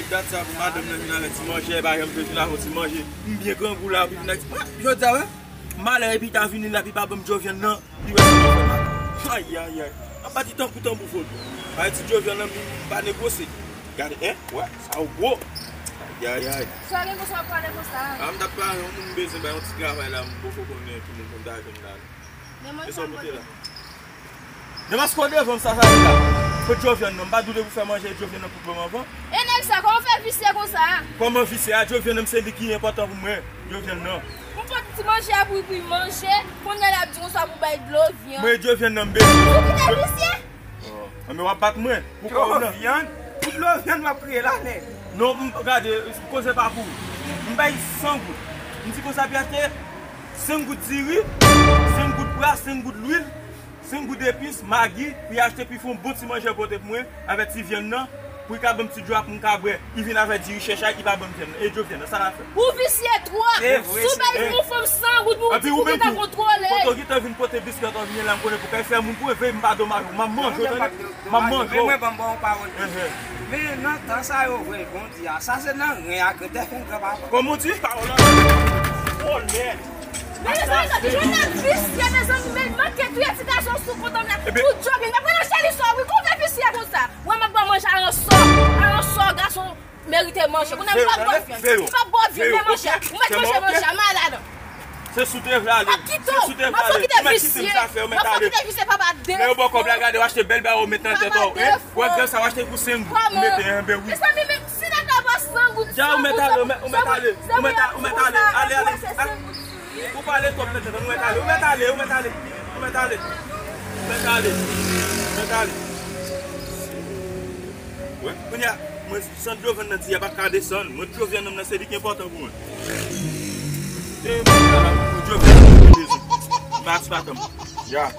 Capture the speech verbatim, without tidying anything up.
Dat sa pou madanm nan vin avè ti manje, pa janm vle vin avè ti manje. M byen grangou la, pou vin ak ti, jodi a, wè. Malè epi ta vini la, epi pa ban m djovyann nan. Li wè sa m fè mal. Ayayay. Ap pati tankou tanbou fòt. Bay ti djovyann nan, m pa negosye. Gade, en, wè, sa yo gwo. Ayayay. Sa gen konsa w pale konsa? A, m t ap pale, yon moun m bezwen bay yon ti travay la, m poko konnen ki moun pou m ta jwenn la. Men mwen sa m pote la. Men maske w devan m sa, sa ye la. Kot djovyann nan? M pa di w depi w fè manje, djovyann nan pou ban m anvan. E nèg sa, kòman w fè visye konsa? Kòman visye a? Djovyann nan se li ki enpòtan pou mwen, djovyann nan. M pote ti manje a pou, pou manje, kounye a l ap di konsa pou bay dlo vyann. Mwen djovyann nan m bezwen. Ou kite visye? Anben w ap bat mwen pou kò w nan. Dlo vyann? Pou dlo vyann w ap kriye la, nèg? Non, m, gade, koze pa pou ou. M bay san goud. M di konsa pou y achte senk goud diri, senk goud bwa, senk goud lwil, senk goud epis, magi, pou y achte pou y fè yon bon ti manje pote pou mwen, avè ti vyann nan, pou y ka ban m ti dlo a pou m ka bwè. Y vin avè diri chèch a, y pa ban m vyann nan. E djovyann nan, sa l ap fè? Ou visye twòp. Se vre, si w bay yon fanm san goud pou yon ti kou ki ka kontwole. Anpi ou menm tou, kote w gentan vin pote biskit, w vin la, m konnen pou kay fè moun pou veye, m pa domaj ou, m ap manje w, tande? M ap manje w. Men mwen, ban m ba w yon pawòl. Men nan tan sa yo vre, kondi a, sa se nan ren a grandèfè gran papa. Kòman w di pawòl la? Vòlè. Mezanmi, jwenn nèg visye, mezanmi, men manke touye ti gason sou kont an la. Pou djòb, m ap pran nan chèli sò, wi, kòman w fè visye konsa? Mwen, m ap ba w manje a ransò, a ransò, gason. Merite manje. Kounye a m p ap ba w vyann. M p ap ba w vyann, men manje. Ou mèt manje manje a, m al ladan. Se sou te vle ale. M ap kite w. M ap fè w kite visye. M ap fè w kite visye, papa de. Lè yo ba w kòb la, gade, w achte bèl bagay, ou met nan tèt ou. Wè, grenn sa w achte pou senk goud. Ou mete anben wi. Mezanmi, men si nèg la ba w san goud, san goud, ou mèt ale, ou mèt ale, ou mèt ale. Ale, ale. Ou pale twòp nan tèt, ou mèt ale, ou mèt ale, ou mèt ale. Ou mèt ale. Ou mèt ale. Ou mèt ale. Wè, kounye a, mwen san dlo vyann nan ti a pa ka desann. Mwen dlo vyann nan se li ki enpòtan pou mwen. E, mwen dlo vyann nan mwen bezwen. Max pa tanm. Ya.